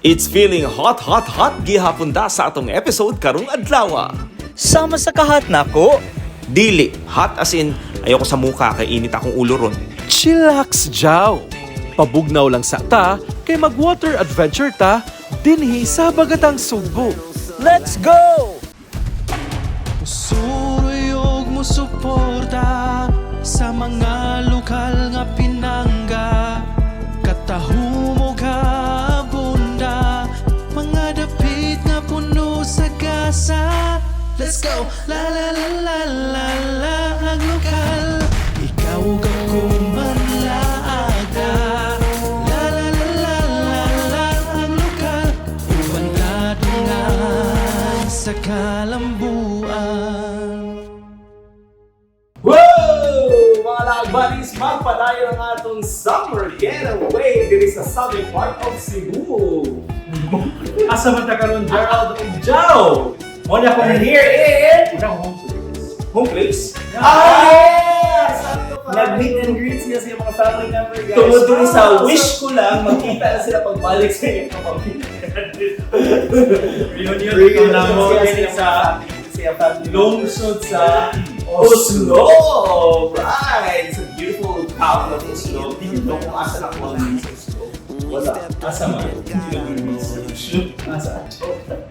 It's feeling hot, hot, hot gihapon ta sa atong episode karong adlaw. Sama sa ka-hot nako. Dili, hot as in ayoko sa muka kay init akong ulo ron. Chillax jaw. Pabugnaw lang sa ta kay mag-water adventure ta dinhi sa Bagatang Sugbo. Let's go! Suruyog mo suporta sa mga lokal nga pinangga. Katahumo ka bunda, mga dapit nga puno sa gasa. Let's go! La la la la la la. Ang lokal. Ikaw ug ako manlaaga. La la la la la la. Ang lokal. Uban kadungan sa kalambuan. Whoa! Mga laag buddies, magpadayon ang atong summer getaway diri sa southern part of Cebu. Asa man ta karon, Gerald ug Joe? Mo na We're akong here in Unang home place. Home place. Ah, yes! Nag-meet and greet siya sa mga family member, guys. Tungod diri sa wish ko lang, makita na sila pagbalik sa inyong kapamilya. Reunion ito na mo diri sa siya family. lungsod sa Oslo! Right! It's a beautiful town of Oslo. Dito kung asa na ako ang sa Oslo. Wala. Asa man? Hindi nag-research. Asa?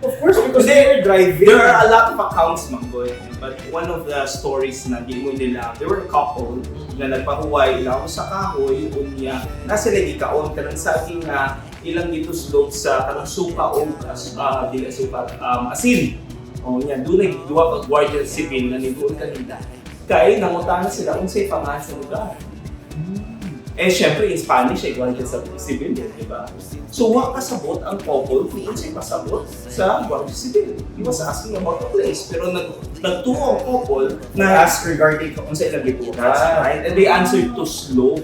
Of course, because they were driving. There are a lot of accounts, Manggoy. But one of the stories na giingon nila, there were a couple na nagpahuway ila sa kahoy, unya, nasa sila gikaon, kanang saging nga ilang gituslog sa kanang suka o dili suka, asin. O nya, dunay duha ka guardia civil na nibuon kanila. Kay nangutana sila unsay pangalan sa lugar. Eh, syempre, in Spanish, eh, guardia sa civil, eh, di ba? So, wa kasabot ang couple kung unsay pasabot sa guardia civil. He was asking about the place. Pero nagtuo ang couple na Ask regarding kung unsa ilang gibuhat. Right? And they answered "tuslob."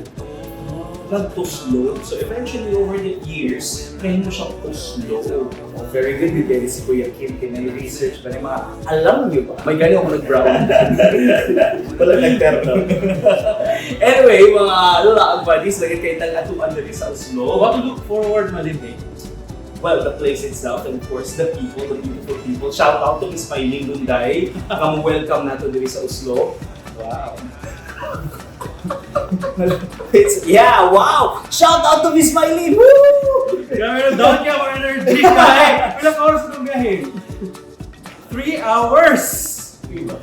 Nagtuslob. So eventually, over the years, nahimo siyang Oslo. Oh, very good with si Kuya Kim. Kinay research ba ni mga alam niyo ba? May gani ako nag-brown. Wala nagterno. Anyway, mga laag buddies, lagi kayo tang atuan diri sa Oslo. What to look forward man din eh? Well, the place itself and of course the people, the beautiful people. Shout out to Miss Maylene Lunday, nga mo welcome nato diri sa Oslo. Wow. Yeah, wow! Shout out to Miss Maylene! Woo! Grabe na down ka, more energy ka eh. Ilang oras itong biyahe? 3 hours!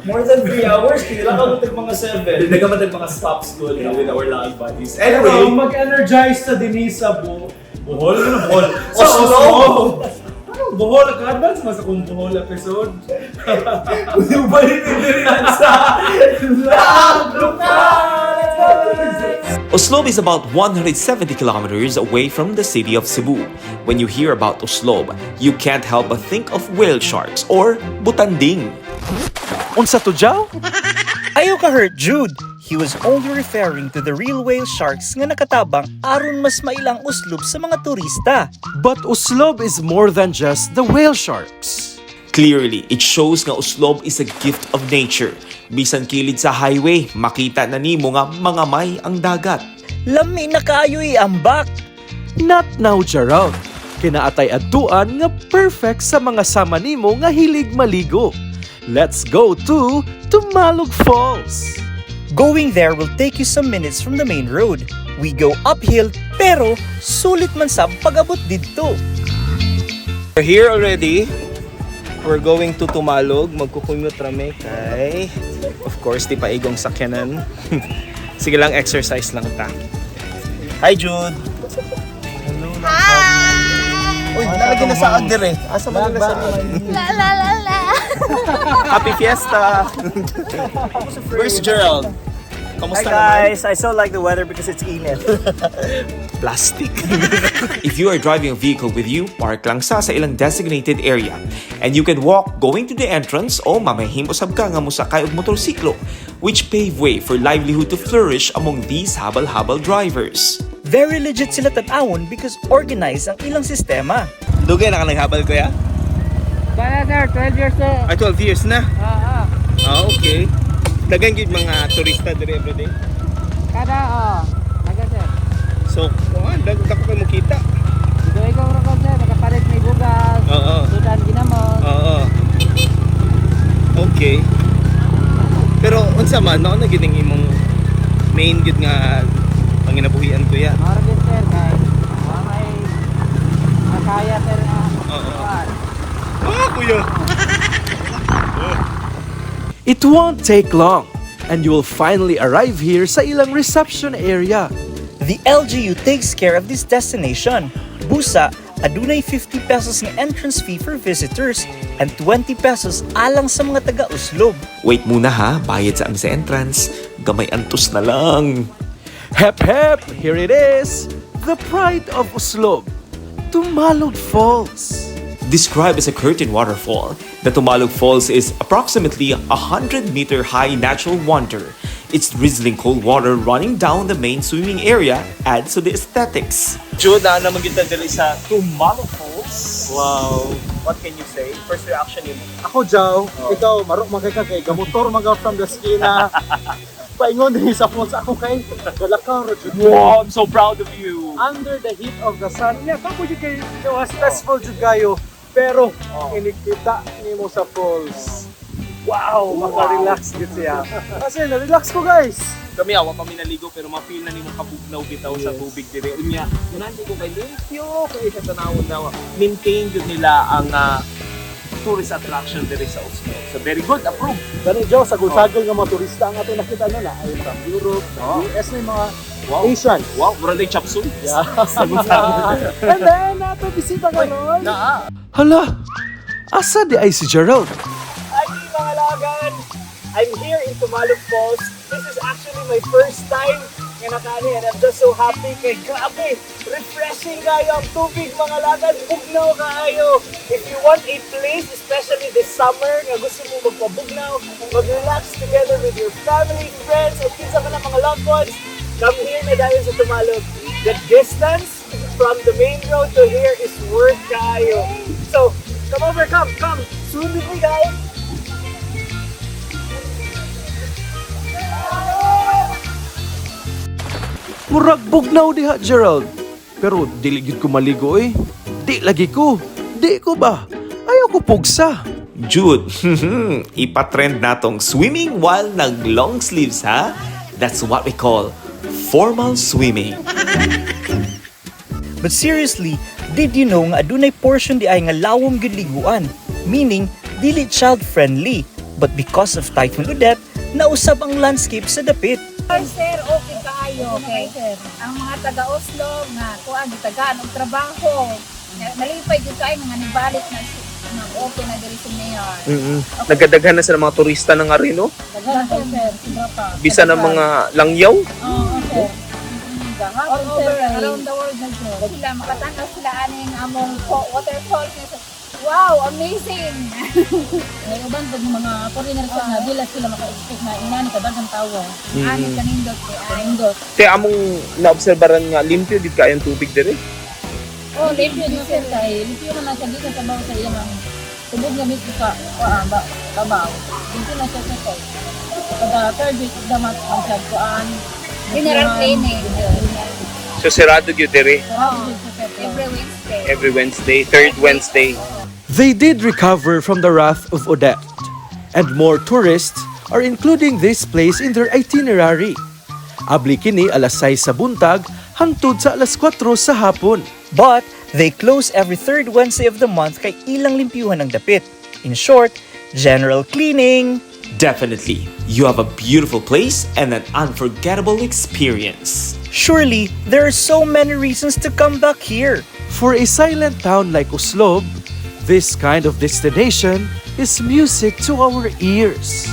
More than 3 hours, kaya lang ako mga 7. Hindi ka mga stops good with our laag buddies. Anyway, Anyway, mag-energize ta din sa Bohol? Ano Bohol? Sa Oslo! Oslo! Ano Bohol? Ka-advance mas akong Bohol episode. Balik diri sa Laag Lokal! Let's go, guys! Oslob is about 170 kilometers away from the city of Cebu. When you hear about Oslob, you can't help but think of whale sharks or butanding. Unsa to, Jaw? Ayaw ka hurt, Jude. He was only referring to the real whale sharks nga nakatabang aron mas mailang Oslob sa mga turista. But Oslob is more than just the whale sharks. Clearly, it shows nga Oslob is a gift of nature. Bisan kilid sa highway, makita na nimo nga mga may ang dagat. Lami na kaayo iambak. Not now, Gerald. Kay naa tay adtuan nga perfect sa mga sama nimo nga hilig maligo. Let's go to Tumalog Falls. Going there will take you some minutes from the main road. We go uphill pero sulit man sa pag-abot didto. We're here already. We're going to Tumalog. Magkukumute rami kay, of course, di pa igong sakyanan. Sige lang, exercise lang ta. Hi, Jude! Hi! Uy, nalagyan na sa dire. Asa man nila sa La la la la. Happy Fiesta! Where's Gerald? Kamusta naman? I so like the weather because it's init. Plastic. If you are driving a vehicle with you, park lang sa ilang designated area. And you can walk going to the entrance o mamahimo sab ka nga mosakay og motorsiklo, which pave way for livelihood to flourish among these habal-habal drivers. Very legit sila tan-awon because organized ang ilang sistema. Dugay na ka naghabal, kuya? Kaya sir, 12 years na. Ay, 12 years na. Ah. Ah, okay. Dagan gyud mga turista dire everyday. Kada, oh. Dagan sir. So, kuan, dag dako kay mo kita. Dito ikaw ra sir, nakapalit. Unsa man mao na gid ang imong main gid nga panginabuhian, kuya? Mara din, sir, kay wa may makaya, sir, nga. Oo. Ah, kuya. It won't take long and you will finally arrive here sa ilang reception area. The LGU takes care of this destination. Busa, adunay 50 pesos nga entrance fee for visitors and 20 pesos alang sa mga taga-Oslob. Wait muna ha, bayad sa amin sa entrance. Gamay antos na lang. Hep hep, here it is! The pride of Oslob, Tumalog Falls. Described as a curtain waterfall, the Tumalog Falls is approximately a 100-meter high natural wonder. Its drizzling cold water running down the main swimming area adds to the aesthetics. Jude, naa naman kita diri sa Tumalog Falls. Wow. What can you say? First reaction nimo? Ako, Jow, ikaw, maro man kay ka kay gamotor man ka from the skina. Paingon din sa falls ako kay galakaw ra jud. Wow, I'm so proud of you. Under the heat of the sun. Nya ka jud kay stressful jud kayo. Pero inikita nimo sa falls. Wow, maka-relax gid siya. Kasi na-relax ko, guys. Kami awa pa mi naligo pero ma-feel na nimo kabugnaw bitaw sa tubig dire. Unya, ganahan ko kay limpyo kay sa tanawon na maintain jud nila ang tourist attraction dire sa Oslob. So very good, approve. Gani, Jow, sagol-sagol nga mga turista ang ato nakita na na ay from Europe, from US na yung mga Asian. Wow, mura day chop suey. Yeah. And then, nato bisita karon. Naa. Hala, asa di ay si Gerald? Hi, mga lagan! I'm here in Tumalog Falls. This is actually my first time nga nakaani and I'm just so happy kay grabe, refreshing kayo ang tubig, mga lagan, bugnaw kaayo. If you want a place, especially this summer, nga gusto mo magpabugnaw, mag-relax together with your family, friends, o kinsa man ang mga loved ones, come here na dayon sa Tumalog. The distance from the main road to here is worth kaayo. So, come over, come, come. Swim with me, guys. Murag bugnaw diha, Gerald. Pero dili gyud ko maligo eh. Di lagi ko. Di ko ba? Ayaw ko pugsa. Jude, ipatrend natong swimming while nag long sleeves ha? That's what we call formal swimming. But seriously, did you know nga adunay portion di ay nga lawom gyud liguan? Meaning, dili child-friendly. But because of Typhoon Odette, nausab ang landscape sa dapit. Sir, sir, okay kaayo. Okay. Ang mga taga-Oslob nga kuan gitagaan og trabaho. Nalipay gyud kaayo nga nibalik na na open na diri si Mayor. Nagadaghan na sila mga turista na nga rin, no? Daghan sir, sir, sobra pa. Bisa ng mga langyaw. Oo, sir. All over, around the world na jud. Sila makatanaw sila aning among waterfall. Wow, amazing. May uban pag mga foreigner sa nga dila sila maka-expect na inani ka daghang tawo. Ani kanindot kay ay. Kanindot. Kaya among naobserbaran nga limpyo gid kayong tubig dire. Oh, limpyo na sir kay limpyo man na siya gikan sa baw sa iyang tubog nga mismo sa kuan ba babaw. Limpyo na siya sa kay. Kada third week of the month ang siya kuan. General cleaning. So sarado gyud dire Sarado gyud siya, sir. Every Wednesday. Every Wednesday, third Wednesday. They did recover from the wrath of Odette, and more tourists are including this place in their itinerary. Abli kini alas 6 sa buntag hangtod sa alas 4 sa hapon. But they close every third Wednesday of the month kay ilang limpyuhan ang dapit. In short, general cleaning. Definitely, you have a beautiful place and an unforgettable experience. Surely, there are so many reasons to come back here. For a silent town like Oslob, this kind of destination is music to our ears.